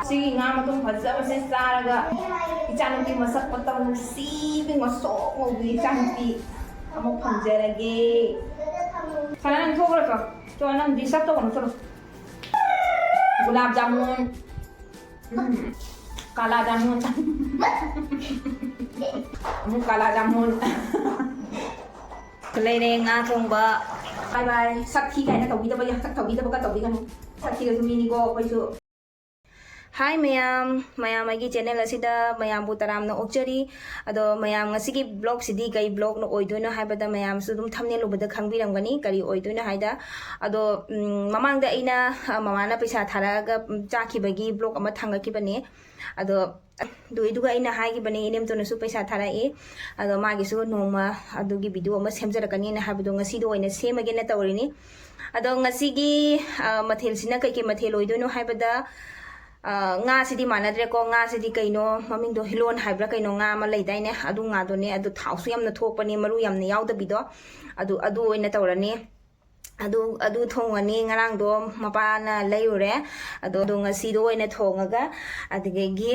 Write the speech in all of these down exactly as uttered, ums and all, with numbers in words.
ꯁꯤꯒꯤ ꯉꯥ ꯃꯇꯨꯝ ꯐꯖꯕꯁꯦ ꯆꯥꯔꯒ ꯏꯆꯥꯅꯨꯄꯤ ꯃꯁꯛ ꯃꯇꯧ ꯅꯨꯡꯁꯤꯕꯤ ꯉꯧꯁꯣꯛ ꯉꯧꯕꯤ ꯏꯆꯥꯅꯨꯄꯤ ꯑꯃ ꯐꯪꯖꯔꯒꯦ꯫ ꯁꯅꯥ, ꯅꯪ ꯊꯣꯛꯈ꯭ꯔꯣ ꯆꯣ꯫ ꯆꯣ, ꯅꯪ ꯗꯤꯁꯇꯔꯕ ꯇꯧꯒꯅꯨ, ꯆꯠꯂꯣ꯫ ꯒꯨꯂꯥꯞ ꯖꯥꯃꯨꯟ꯫ ꯎꯝ꯫ ꯀꯥꯂꯥ ꯖꯥꯃꯨꯟ꯫ ꯑꯃꯨꯛ ꯀꯥꯂꯥ ꯖꯥꯃꯨꯟ꯫ ꯂꯩꯔꯦ ꯉꯥ ꯊꯣꯡꯕ꯫ ꯕꯥꯏ ꯕꯥꯏ꯫ ꯁꯛ ꯊꯤ ꯀꯥꯏꯅ ꯇꯧꯕꯤꯗꯕ, ꯁꯛ ꯇꯧꯕꯤꯗꯕꯒ ꯇꯧꯕꯤꯒꯅꯨ꯫ ꯁꯛ ꯊꯤꯔꯁꯨ ꯃꯤꯅꯤꯀꯣ ꯑꯩꯈꯣꯏꯁꯨ꯫ ꯍꯥꯏ ꯃꯌꯥꯝ, ꯃꯌꯥꯝ ꯑꯩꯒꯤ ꯆꯦꯅꯦꯜ ꯑꯁꯤꯗ ꯃꯌꯥꯝꯕꯨ ꯇꯔꯥꯝꯅ ꯑꯣꯛꯆꯔꯤ꯫ ꯑꯗꯣ ꯃꯌꯥꯝ, ꯉꯁꯤꯒꯤ ꯕ꯭ꯂꯣꯒꯁꯤꯗꯤ ꯀꯩ ꯕ꯭ꯂꯣꯒꯅ ꯑꯣꯏꯗꯣꯏꯅꯣ ꯍꯥꯏꯕꯗ, ꯃꯌꯥꯝꯁꯨ ꯑꯗꯨꯝ ꯊꯝꯅꯦꯜ ꯎꯕꯗ ꯈꯪꯕꯤꯔꯝꯒꯅꯤ ꯀꯔꯤ ꯑꯣꯏꯗꯣꯏꯅꯣ ꯍꯥꯏꯗ꯫ ꯑꯗꯣ, ꯎꯝ, ꯃꯃꯥꯡꯗ ꯑꯩꯅ, ꯑ, ꯃꯃꯥꯅ ꯄꯩꯁꯥ ꯊꯥꯔꯛꯑꯒ, ꯎꯝ, ꯆꯥꯈꯤꯕꯒꯤ ꯕ꯭ꯂꯣꯒ ꯑꯃ ꯊꯥꯡꯒꯠꯈꯤꯕꯅꯦ꯫ ꯑꯗꯣ, ꯑꯗꯨꯏꯗꯨꯒ ꯑꯩꯅ ꯍꯥꯏꯈꯤꯕꯅꯦ, ꯏꯅꯦꯝꯇꯣꯟꯅꯁꯨ ꯄꯩꯁꯥ ꯊꯥꯔꯛꯏ꯫ ꯑꯗꯣ ꯃꯥꯒꯤꯁꯨ ꯅꯣꯡꯃ ꯑꯗꯨꯒꯤ ꯚꯤꯗꯤꯑꯣ ꯑꯃ ꯁꯦꯝꯖꯔꯛꯀꯅꯤꯅ ꯍꯥꯏꯕꯗꯣ ꯉꯁꯤꯗꯣ ꯑꯣꯏꯅ ꯁꯦꯝꯃꯒꯦꯅ ꯇꯧꯔꯤꯅꯤ꯫ ꯑꯗꯣ ꯉꯁꯤꯒꯤ, ꯑ, ꯃꯊꯦꯜꯁꯤꯅ ꯀꯩꯀꯩ ꯃꯊꯦꯜ ꯑꯣꯏꯗꯣꯏꯅꯣ ꯍꯥꯏꯕꯗ, ꯑ, ꯉꯥꯁꯤꯗꯤ ꯃꯥꯟꯅꯗ꯭ꯔꯦꯀꯣ꯫ ꯉꯥꯁꯤꯗꯤ ꯀꯩꯅꯣ ꯃꯃꯤꯡꯗꯣ, ꯍꯤꯂꯣꯟ ꯍꯥꯏꯕ꯭ꯔꯥ ꯀꯩꯅꯣ, ꯉꯥ ꯑꯃ ꯂꯩꯗꯥꯏꯅꯦ, ꯑꯗꯨ ꯉꯥꯗꯣꯅꯦ꯫ ꯑꯗꯨ ꯊꯥꯎꯁꯨ ꯌꯥꯝꯅ ꯊꯣꯛꯄꯅꯦ, ꯃꯔꯨ ꯌꯥꯝꯅ ꯌꯥꯎꯗꯕꯤꯗꯣ꯫ ꯑꯗꯨ, ꯑꯗꯨ ꯑꯣꯏꯅ ꯇꯧꯔꯅꯤ꯫ ꯑꯗꯨ, ꯑꯗꯨ ꯊꯣꯡꯉꯅꯤ꯫ ꯉꯔꯥꯡꯗꯣ ꯃꯄꯥꯅ ꯂꯩꯔꯨꯔꯦ꯫ ꯑꯗꯣ, ꯑꯗꯣ ꯉꯁꯤꯗꯣ ꯑꯣꯏꯅ ꯊꯣꯡꯉꯒ, ꯑꯗꯨꯗꯒꯤ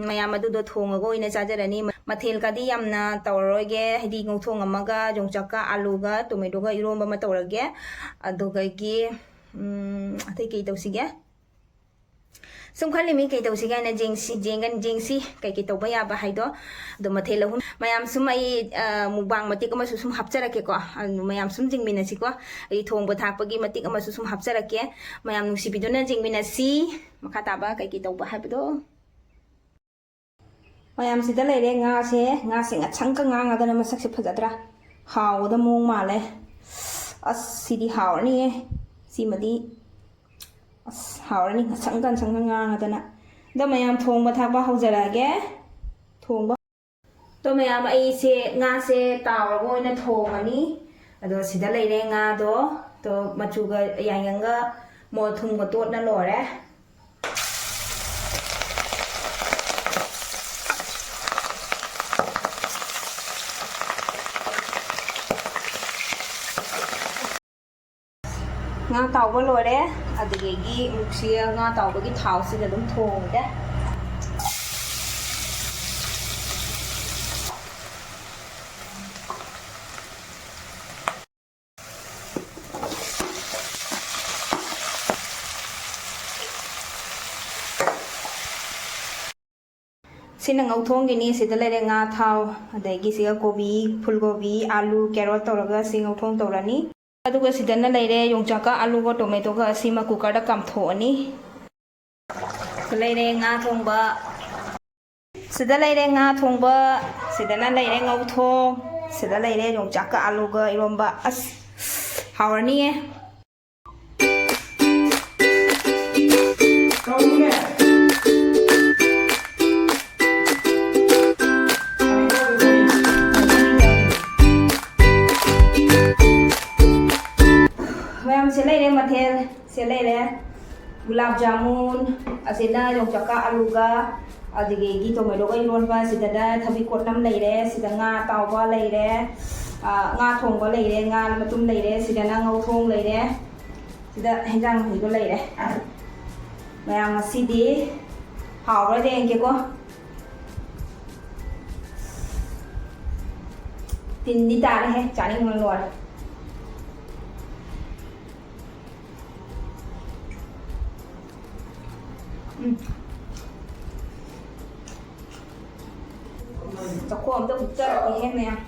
ꯃꯌꯥꯝ ꯑꯗꯨꯗꯣ ꯊꯣꯡꯉꯒ ꯑꯣꯏꯅ ꯆꯥꯖꯔꯅꯤ꯫ ꯃꯊꯦꯜꯒꯗꯤ ꯌꯥꯝꯅ ꯇꯧꯔꯔꯣꯏꯒꯦ, ꯍꯥꯏꯗꯤ ꯉꯧꯊꯣꯡ ꯑꯃꯒ, ꯌꯣꯡꯆꯥꯛꯀ, ꯑꯥꯂꯨꯒ, ꯇꯣꯃꯦꯇꯣꯒ ꯏꯔꯣꯝꯕ ꯑꯃ ꯇꯧꯔꯒꯦ꯫ ꯑꯗꯨꯗꯒꯤ, ꯎꯝ, ꯑꯇꯩ ꯀꯩ ꯇꯧꯁꯤꯒꯦ? ꯁꯨꯝ ꯈꯜꯂꯤꯃꯤ ꯀꯩ ꯇꯧꯁꯤꯒꯦ ꯍꯥꯏꯅ꯫ ꯌꯦꯡꯁꯤ, ꯌꯦꯡꯒꯟ-, ꯌꯦꯡꯁꯤ ꯀꯩ ꯀꯩ ꯇꯧꯕ ꯌꯥꯕ ꯍꯥꯏꯗꯣ꯫ ꯑꯗꯣ ꯃꯊꯦꯜ ꯑꯍꯨꯝ꯫ ꯃꯌꯥꯝ ꯁꯨꯝ ꯑꯩ, ꯑ, ꯃꯨꯛꯕꯥꯡ ꯃꯇꯦꯛ ꯑꯃꯁꯨ ꯁꯨꯝ ꯍꯥꯞꯆꯔꯛꯀꯦꯀꯣ꯫ ꯑꯗꯨ ꯃꯌꯥꯝ ꯁꯨꯝ ꯌꯦꯡꯃꯤꯟꯅꯁꯤꯀꯣ꯫ ꯑꯩ ꯊꯣꯡꯕ ꯊꯥꯛꯄꯒꯤ ꯃꯇꯦꯛ ꯑꯃꯁꯨ ꯁꯨꯝ ꯍꯥꯞꯆꯔꯛꯀꯦ꯫ ꯃꯌꯥꯝ ꯅꯨꯡꯁꯤꯕꯤꯗꯨꯅ ꯌꯦꯡꯃꯤꯟꯅꯁꯤ꯫ ꯃꯈꯥ ꯇꯥꯕ ꯀꯩ ꯀꯩ ꯇꯧꯕ ꯍꯥꯏꯕꯗꯣ꯫ ꯃꯌꯥꯝꯁꯤꯗ ꯂꯩꯔꯦ ꯉꯥꯁꯦ꯫ ꯉꯥꯁꯦ ꯉꯁꯪꯒ ꯉꯥꯡꯉꯗꯅ ꯃꯁꯛꯁꯦ ꯐꯖꯗ꯭ꯔꯥ? ꯍꯥꯎꯒꯗ ꯃꯑꯣꯡ ꯃꯥꯜꯂꯦ꯫ ꯑꯁ, ꯁꯤꯗꯤ ꯍꯥꯎꯔꯅꯤꯌꯦ꯫ ꯁꯤꯃꯗꯤ, ꯑꯁ, ꯍꯥꯎꯔꯅꯤ, ꯉꯁꯪꯒ ꯉꯁꯪꯒ ꯉꯥꯡꯉꯗꯅ꯫ ꯑꯗꯣ ꯃꯌꯥꯝ, ꯊꯣꯡꯕ ꯊꯥꯛꯄ ꯍꯧꯖꯔꯛꯑꯒꯦ꯫ ꯊꯣꯡꯕ꯫ ꯑꯗꯣ ꯃꯌꯥꯝ, ꯑꯩꯁꯦ ꯉꯥꯁꯦ ꯇꯥꯎꯔꯒ ꯑꯣꯏꯅ ꯊꯣꯡꯉꯅꯤ꯫ ꯑꯗꯣ ꯁꯤꯗ ꯂꯩꯔꯦ ꯉꯥꯗꯣ꯫ ꯑꯗꯣ ꯃꯆꯨꯒ ꯌꯥꯏꯉꯪꯒ ꯃꯣꯔꯣꯛ ꯊꯨꯝꯒ ꯇꯣꯠꯅ ꯂꯣꯏꯔꯦ꯫ ꯉꯥ ꯇꯥꯎꯕ ꯂꯣꯏꯔꯦ꯫ ꯑꯗꯨꯗꯒꯤ ꯑꯃꯨꯛꯁꯤ ꯉꯥ ꯇꯥꯎꯕꯒꯤ ꯊꯥꯎꯁꯤꯗ ꯑꯗꯨꯝ ꯊꯣꯡꯉꯒꯦ꯫ ꯁꯤꯅ ꯉꯧꯊꯣꯡꯒꯤꯅꯤ꯫ ꯁꯤꯗ ꯂꯩꯔꯦ ꯉꯥ ꯊꯥꯎ, ꯑꯗꯒꯤ ꯁꯤꯒ ꯀꯣꯕꯤ, ꯐꯨꯜ ꯀꯣꯕꯤ, ꯑꯥꯂꯨ, ꯀꯦꯔꯣꯠ ꯇꯧꯔꯒ ꯁꯤ ꯉꯧꯊꯣꯡ ꯇꯧꯔꯅꯤ꯫ ꯑꯗꯨꯒ ꯁꯤꯗꯅ ꯂꯩꯔꯦ ꯌꯣꯡꯆꯥꯛꯀ ꯑꯥꯂꯨꯒ ꯇꯣꯃꯦꯇꯣꯒ ꯑꯁꯤꯃ ꯀꯨꯀꯔꯗ ꯀꯥꯝꯊꯣꯛꯑꯅꯤ꯫ ꯂꯩꯔꯦ ꯉꯥ ꯊꯣꯡꯕ꯫ ꯁꯤꯗ ꯂꯩꯔꯦ ꯉꯥ ꯊꯣꯡꯕ, ꯁꯤꯗꯅ ꯂꯩꯔꯦ ꯉꯧꯊꯣꯡ, ꯁꯤꯗ ꯂꯩꯔꯦ ꯌꯣꯡꯆꯥꯛꯀ ꯑꯥꯂꯨꯒ ꯏꯔꯣꯝꯕ꯫ ꯑꯁ, ꯍꯥꯎꯔꯅꯤꯌꯦ꯫ ꯃꯌꯥꯝꯁꯦ ꯂꯩꯔꯦ ꯃꯊꯦꯜ꯫ ꯁꯦ ꯂꯩꯔꯦ ꯒꯨꯂꯥꯞ ꯖꯥꯃꯨꯟ, ꯑꯁꯤꯅ ꯌꯣꯡꯆꯥꯛꯀ ꯑꯂꯨꯒ, ꯑꯗꯨꯗꯒꯤ ꯇꯣꯃꯦꯇꯣꯒ ꯏꯔꯣꯟꯕ, ꯁꯤꯗꯅ ꯊꯕꯤꯀꯣꯠꯅꯝ ꯂꯩꯔꯦ, ꯁꯤꯗ ꯉꯥ ꯑꯇꯥꯎꯕ ꯂꯩꯔꯦ, ꯑ, ꯉꯥ ꯊꯣꯡꯕ ꯂꯩꯔꯦ, ꯉꯥ ꯃꯇꯨꯝ ꯂꯩꯔꯦ, ꯁꯤꯗꯅ ꯉꯧꯊꯣꯡ ꯂꯩꯔꯦ, ꯁꯤꯗ ꯍꯦꯟꯖꯥꯡ ꯃꯍꯤꯗꯣ ꯂꯩꯔꯦ꯫ ꯃꯌꯥꯝ ꯉꯁꯤꯗꯤ ꯍꯥꯎꯕ꯭ꯔꯥ ꯌꯦꯡꯒꯦꯀꯣ꯫ ꯇꯤꯟꯗꯤ ꯇꯥꯔꯦꯍꯦ, ꯆꯥꯅꯤꯡꯕꯅ ꯂꯣꯏꯔꯦ꯫ ꯎꯝ꯫ ꯆꯥꯛꯈꯣꯝ ꯑꯝꯇ ꯍꯨꯞꯆꯔꯛꯀꯦꯍꯦ ꯃꯌꯥꯝ꯫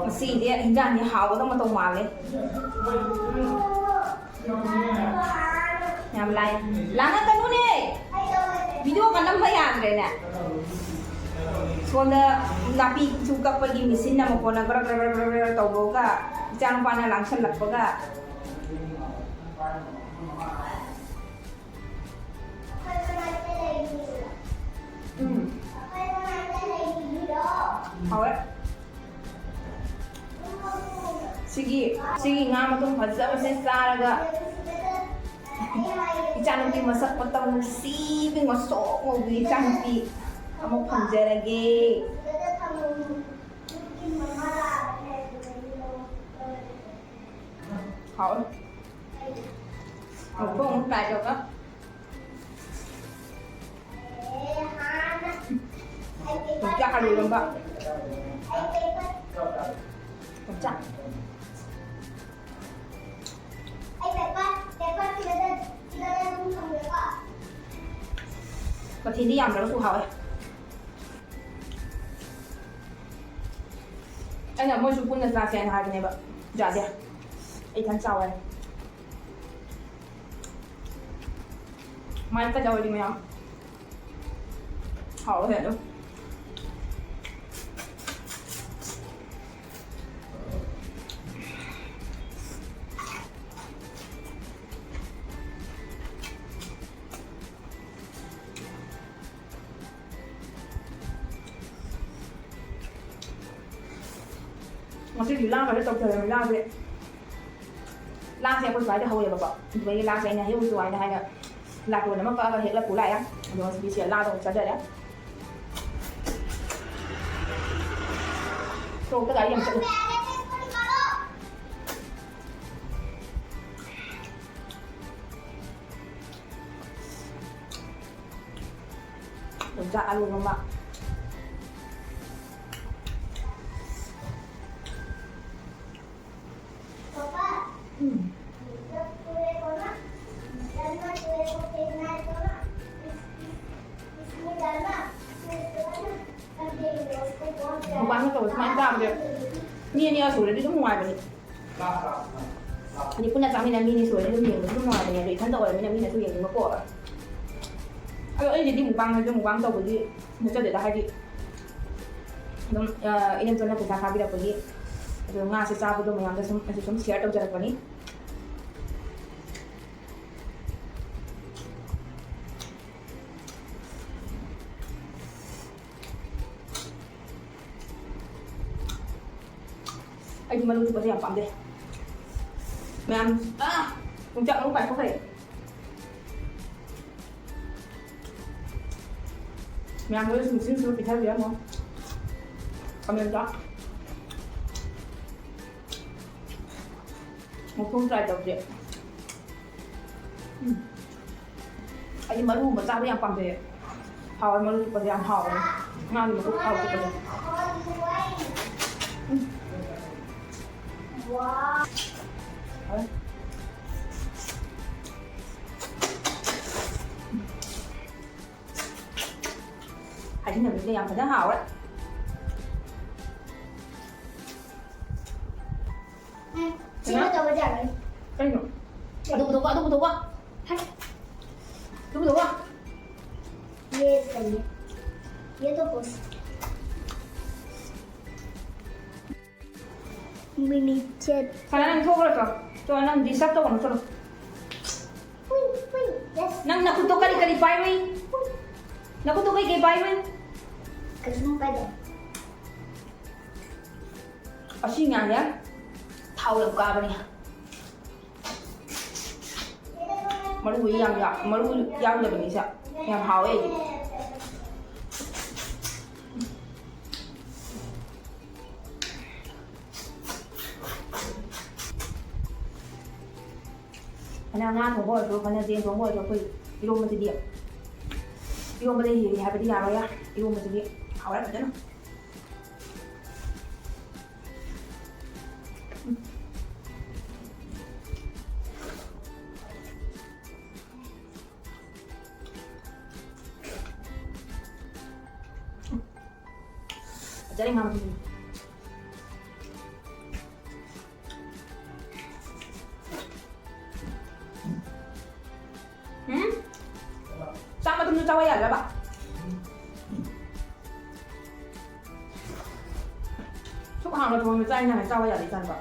ꯉꯁꯤꯗꯤ ꯍꯤꯟꯖꯥꯡꯗꯤ ꯍꯥꯎꯒꯗꯕ ꯃꯇꯧ ꯃꯥꯜꯂꯦ꯫ ꯌꯥꯝ ꯂꯥꯏ꯫ ꯂꯥꯡꯉꯛꯀꯅꯨꯅꯦ! ꯚꯤꯗꯤꯑꯣꯒ ꯅꯝꯕ ꯌꯥꯗ꯭ꯔꯦꯅꯦ꯫ ꯁꯣꯝꯗ ꯅꯥꯄꯤꯁꯨ ꯀꯛꯄꯒꯤ ꯃꯦꯆꯤꯟ ꯑꯃ ꯀꯣꯟꯅ ꯒ꯭ꯔ ꯒ꯭ꯔ ꯒ꯭ꯔ ꯒ꯭ꯔ ꯒ꯭ꯔ ꯇꯧꯕꯒ, ꯏꯆꯥꯅꯨꯄꯥꯅ ꯂꯥꯡꯁꯜꯂꯛꯄꯒ꯫ ꯎꯝ꯫ ꯍꯥꯎꯋꯦ꯫ ꯁꯤꯒꯤ, ꯁꯤꯒꯤ ꯉꯥ ꯃꯇꯨꯝ ꯐꯖꯕꯁꯦ ꯆꯥꯔꯒ ꯏꯆꯥꯅꯨꯄꯤ ꯃꯁꯛ ꯃꯇꯧ ꯅꯨꯡꯁꯤꯕꯤ ꯉꯧꯁꯣꯛ ꯉꯧꯕꯤ ꯏꯆꯥꯅꯨꯄꯤ ꯑꯃ ꯐꯪꯖꯔꯒꯦ꯫ ꯍꯥꯎꯋꯦ꯫ ꯑꯃꯨꯛ ꯊꯣꯡ ꯑꯃꯨꯛ try ꯇꯧꯔꯒ꯫ ꯌꯣꯡꯆꯥꯛ ꯑꯂꯨ ꯏꯔꯣꯝꯕ꯫ ꯌꯣꯡꯆꯥꯛ꯫ ꯃꯊꯦꯜꯗꯤ ꯌꯥꯝꯗ꯭ꯔꯒꯁꯨ ꯍꯥꯎꯋꯦ꯫ ꯑꯩꯅ ꯃꯣꯏꯁꯨ ꯄꯨꯟꯅ ꯆꯥꯁꯦ ꯍꯥꯏꯅ ꯍꯥꯏꯕꯅꯦꯕ, ꯌꯥꯗꯦ, ꯑꯩ ꯏꯊꯟ ꯆꯥꯎ ꯍꯥꯏ꯫ ꯃꯥꯏ ꯀꯗꯧꯔꯤ ꯃꯌꯥꯝ ꯍꯥꯎꯋꯦ ꯑꯗꯨꯝ꯫ ꯉꯁꯤꯗꯤ ꯂꯥꯡ ꯈꯔ ꯇꯧꯊꯔꯦ, ꯂꯥꯡꯁꯦ꯫ ꯂꯥꯡꯁꯦ ꯑꯩꯈꯣꯏ ꯁ꯭ꯋꯥꯏꯗ ꯍꯧꯋꯦꯕꯀꯣ꯫ ꯑꯗꯨꯗꯒꯤ ꯂꯥꯡꯁꯦ ꯑꯩꯅ ꯍꯦꯛ ꯎꯁꯨ ꯍꯥꯏꯅ ꯍꯥꯏꯅ ꯂꯥꯇꯣꯟ ꯑꯃ ꯀꯛꯑꯒ ꯍꯦꯛꯂ ꯄꯨ ꯂꯥꯛꯑꯦ꯫ ꯑꯗꯣ ꯉꯁꯤꯗꯤ ꯁꯤꯗ ꯂꯥꯗ ꯑꯃꯨꯛ ꯆꯥꯖꯔꯦ꯫ ꯁꯣꯔꯣꯛꯇ ꯒꯥꯔꯤ ꯌꯥꯝ ꯆꯠꯂꯤ꯫ ꯌꯣꯡꯆꯥꯛ ꯑꯂꯨ ꯏꯔꯣꯝꯕ꯫ ꯎꯝ꯫ ꯃꯨꯛꯕꯥꯡꯒ ꯇꯧꯕ ꯁꯨꯃꯥꯏꯅ ꯆꯥꯕꯁꯦ ꯃꯤ ꯑꯅꯤꯒ ꯁꯨꯔꯗꯤ ꯑꯗꯨꯝ ꯅꯨꯡꯉꯥꯏꯕꯅꯤ꯫ ꯍꯥꯏꯗꯤ ꯄꯨꯟꯅ ꯆꯥꯃꯤꯟꯅ ꯃꯤ ꯑꯅꯤ ꯁꯨꯔꯗꯤ ꯑꯗꯨꯝ ꯌꯦꯡꯕꯁꯨ ꯑꯗꯨꯝ ꯅꯨꯡꯉꯥꯏꯕꯅꯦ, ꯑꯗꯣ ꯏꯊꯟꯇ ꯑꯣꯏꯔꯕꯅꯤꯅ ꯃꯤꯅꯁꯨ ꯌꯦꯡꯅꯤꯡꯕ ꯄꯣꯛꯑꯔꯣꯏ꯫ ꯑꯗꯣ ꯑꯩꯒꯤꯗꯤ ꯃꯨꯛꯕꯥꯡ ꯍꯥꯏꯗꯤ ꯃꯨꯛꯕꯥꯡ ꯇꯧꯕꯗꯤ ꯅꯠꯆꯗꯦꯗ, ꯍꯥꯏꯗꯤ ꯑꯗꯨꯝ, ꯑ, ꯏꯅꯦꯝꯆꯟꯅ ꯄꯩꯁꯥ ꯊꯥꯕꯤꯔꯛꯄꯒꯤ ꯑꯗꯣ ꯉꯥꯁꯦ ꯆꯥꯕꯗꯣ ꯃꯌꯥꯝꯗ ꯁꯨꯝ ꯑꯩꯁꯨ ꯁꯨꯝ share ꯇꯧꯖꯔꯛꯄꯅꯤ꯫ ꯑꯩꯗꯤ ꯃꯔꯨ ꯆꯨꯞꯄꯁꯦ ꯌꯥꯝ ꯄꯥꯝꯖꯩ꯫ ꯃꯌꯥꯝ, ꯑꯥ! ꯌꯣꯡꯆꯥꯛ ꯃꯔꯨ ꯄꯥꯏꯊꯣꯛꯈ꯭ꯔꯦ꯫ ꯃꯌꯥꯝ ꯂꯣꯏ ꯁꯨꯝ ꯁꯤꯟ ꯁꯨꯝ ꯄꯤꯊꯕꯤꯔꯝꯃꯣ comment ꯇ꯫ ꯃꯈꯣꯡ try ꯇꯧꯁꯦ꯫ ꯎꯝ꯫ ꯑꯩꯗꯤ ꯃꯔꯨꯒꯨꯝꯕ ꯆꯥꯕ ꯌꯥꯝ ꯄꯥꯝꯖꯩꯌꯦ꯫ ꯍꯥꯎꯋꯦ, ꯃꯔꯨ ꯆꯨꯞꯄꯁꯦ ꯌꯥꯝ ꯍꯥꯎꯋꯦ꯫ ꯉꯥꯒꯤ ꯃꯈꯣꯡ ꯊꯥꯎ ꯆꯨꯞꯄꯁꯦ꯫ ꯎꯝ꯫ ꯍꯥꯎꯋꯦ꯫ ꯍꯥꯏꯖꯤꯟꯅꯕꯁꯤꯗ ꯌꯥꯝ ꯐꯖꯅ ꯍꯥꯎꯔꯦ꯫ ꯎꯝ, ꯁꯤꯃ ꯇꯧꯕ ꯌꯥꯔꯣꯏ꯫ ꯀꯩꯅꯣ? ꯑꯗꯨ ꯄꯨꯊꯣꯛꯄ, ꯑꯗꯨ ꯄꯨꯊꯣꯛꯄ꯫ ꯍꯥꯏ꯫ ꯑꯗꯨ ꯄꯨꯊꯣꯛꯄ꯫ ꯌꯦ ꯀꯔꯤ? ꯌꯦ ꯇꯣ ꯄꯣꯁ꯫ ꯃꯤꯅꯤꯠ ꯆꯠ꯫ ꯁꯅꯥ, ꯅꯪ ꯊꯣꯛꯈ꯭ꯔꯣ, ꯆꯣ꯫ ꯆꯣ, ꯅꯪ disturb ꯇꯧꯒꯅꯨ, ꯆꯠꯂꯣ꯫ ꯍꯨꯏ, ꯍꯨꯏ, yes꯫ ꯅꯪ ꯅꯈꯨꯠꯇꯣ ꯀꯔꯤ ꯀꯔꯤ ꯄꯥꯏꯔꯨꯏ? ꯅꯈꯨꯠꯇꯣ ꯀꯩ ꯀꯩ ꯄꯥꯏꯔꯨꯏ? ꯀꯩꯁꯨꯝ ꯄꯥꯏꯗꯦ꯫ ꯑꯁꯤ ꯉꯥꯁꯦ ꯊꯥꯎ ꯌꯥꯝ ꯀꯥꯕꯅꯦ꯫ ꯃꯔꯨ ꯌꯥꯝ ꯌꯥ-, ꯃꯔꯨ ꯌꯥꯎꯗꯕꯅꯤ ꯁꯦ꯫ ꯌꯥꯝ ꯍꯥꯎꯋꯦ ꯑꯩꯗꯤ꯫ ꯐꯅ ꯉꯥ ꯊꯣꯡꯕ ꯑꯣꯏꯔꯁꯨ, ꯐꯅ ꯌꯦꯟ ꯊꯣꯡꯕ ꯑꯣꯏꯔꯁꯨ, ꯑꯩꯈꯣꯏ ꯏꯔꯣꯝꯕꯁꯤꯗꯤ, ꯏꯔꯣꯝꯕꯗ ꯍꯦꯜꯂꯤ ꯍꯥꯏꯕꯗꯤ ꯌꯥꯔꯣꯏ꯫ ꯏꯔꯣꯝꯕꯁꯤꯗꯤ ꯍꯥꯎꯔꯦ ꯐꯖꯅ꯫ ꯐꯖꯔꯦ ꯉꯥ ꯃꯊꯨꯝ꯫ ꯎꯝ? ꯆꯥꯛ ꯃꯇꯨꯝꯗꯣ ꯆꯥꯕ ꯌꯥꯗ꯭ꯔꯕ? ꯁꯨꯛ ꯍꯥꯎꯅ ꯊꯣꯡꯉꯒ ꯆꯥꯏ ꯅꯪ ꯆꯥꯕ ꯌꯥꯗꯦ ꯏꯆꯥꯅꯨꯄꯥ꯫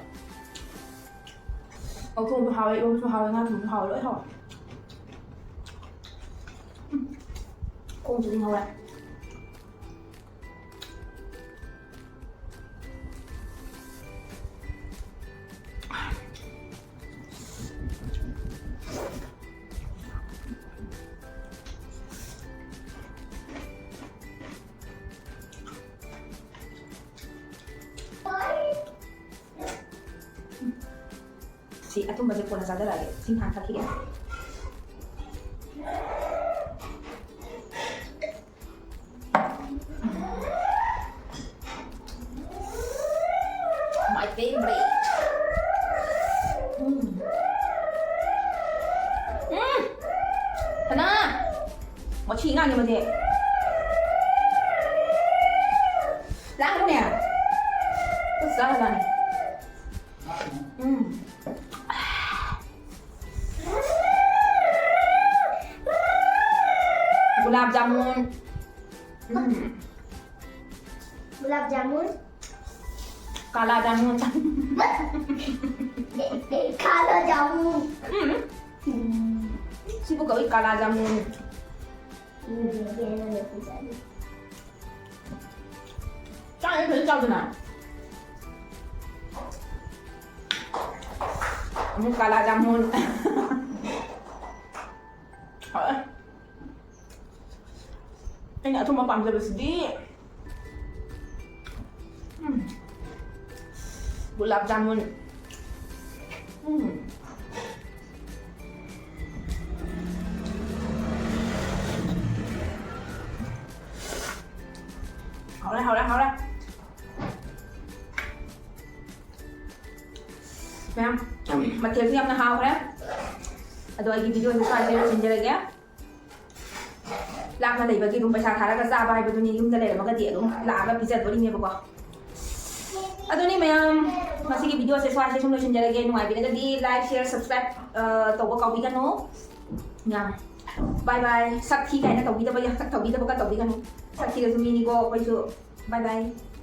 ꯑꯣꯛ ꯊꯣꯡꯕꯁꯨ ꯍꯥꯎꯋꯦ, ꯏꯔꯣꯝꯕꯁꯨ ꯍꯥꯎꯋꯦ, ꯉꯥ ꯊꯣꯡꯕꯁꯨ ꯍꯥꯎꯋꯦ, ꯂꯣꯏ ꯍꯥꯎꯋꯦ꯫ ꯎꯝ꯫ ꯈꯣꯡꯁꯨ ꯑꯗꯨꯝ ꯍꯧꯔꯦ꯫ ꯁꯤ ꯑꯊꯨꯝꯕꯁꯦ ꯀꯣꯟꯅ ꯆꯥꯖꯔꯛꯑꯒꯦ, ꯏꯁꯤꯡ ꯍꯥꯟꯅ ꯊꯛꯈꯤꯒꯦ꯫ My favorite. ꯎꯝ꯫ ꯎꯝ꯫ ꯁꯅꯥ! ꯃꯁꯤ ꯑꯉꯥꯡꯅꯤ ꯃꯁꯦ꯫ ꯂꯥꯡꯒꯅꯨꯅꯦ꯫ ꯑꯁ, ꯆꯥꯔꯖꯥꯠꯅꯤ꯫ ꯎꯝ꯫ ꯒꯨꯂꯥꯞ ꯖꯥꯃꯨꯟ꯫ ꯎꯝ꯫ ꯒꯨꯂꯥꯞ ꯖꯥꯃꯨꯟ꯫ ꯀꯥꯂꯥ ꯖꯥꯃꯨꯟ꯫ ꯀꯥꯂꯥ ꯖꯥꯃꯨꯟ꯫ ꯎꯝ꯫ ꯎꯝ꯫ ꯁꯤꯕꯨ ꯀꯧꯏ ꯀꯥꯂꯥ ꯖꯥꯃꯨꯟ꯫ ꯎꯝ, ꯌꯦꯡꯉꯣ, ꯌꯦꯡꯉꯣ, ꯌꯦꯡꯉꯣ꯫ ꯆꯥꯛ ꯐꯖꯅ ꯆꯥꯎꯗꯅ꯫ ꯎꯝ, ꯀꯥꯂꯥ ꯖꯥꯃꯨꯟ꯫ ꯍꯥꯎꯋꯦ꯫ ꯑꯩꯅ ꯑꯊꯨꯝꯕ ꯄꯥꯝꯖꯕꯁꯤꯗꯤ꯫ ꯎꯝ꯫ ꯒꯨꯂꯥꯞ ꯖꯥꯃꯨꯟ꯫ ꯎꯝ꯫ ꯍꯥꯎꯔꯦ, ꯍꯥꯎꯔꯦ, ꯍꯥꯎꯔꯦ꯫ ꯃꯌꯥꯝ, ꯃꯊꯦꯜꯁꯨ ꯌꯥꯝꯅ ꯍꯥꯎꯈ꯭ꯔꯦ꯫ ꯑꯗꯣ ꯑꯩꯒꯤ videoꯁꯦ ꯁ꯭ꯋꯥꯏꯗ ꯂꯣꯏꯁꯤꯟꯖꯔꯒꯦ꯫ ꯂꯥꯞꯅ ꯂꯩꯕꯒꯤ ꯑꯗꯨꯝ ꯄꯩꯁꯥ ꯊꯥꯔꯒ ꯆꯥꯕ ꯍꯥꯏꯕꯗꯨꯅꯤ, ꯌꯨꯝꯗ ꯂꯩꯔꯝꯃꯒꯗꯤ ꯑꯗꯨꯝ ꯂꯥꯛꯑꯒ ꯄꯤꯖꯗꯣꯔꯤꯅꯦꯕꯀꯣ꯫ ꯑꯗꯨꯅꯤ ꯃꯌꯥꯝ, ꯉꯁꯤꯒꯤ videoꯁꯦ ꯁ꯭ꯋꯥꯏꯁꯦ ꯁꯨꯝ ꯂꯣꯏꯁꯤꯟꯖꯔꯒꯦ꯫ ꯅꯨꯡꯉꯥꯏꯕꯤꯔꯒꯗꯤ like, share, subscribe, ꯑ, ꯇꯧꯕ ꯀꯥꯎꯕꯤꯒꯅꯨ꯫ ꯌꯥꯝ bye bye꯫ ꯁꯛ ꯊꯤ ꯀꯥꯏꯅ ꯇꯧꯕꯤꯗꯕ, ꯁꯛ ꯊꯧꯕꯤꯗꯕꯒ ꯇꯧꯕꯤꯒꯅꯨ꯫ ꯁꯛ ꯊꯤꯔꯁꯨ ꯃꯤꯅꯤꯀꯣ ꯑꯩꯈꯣꯏꯁꯨ꯫ Bye bye꯫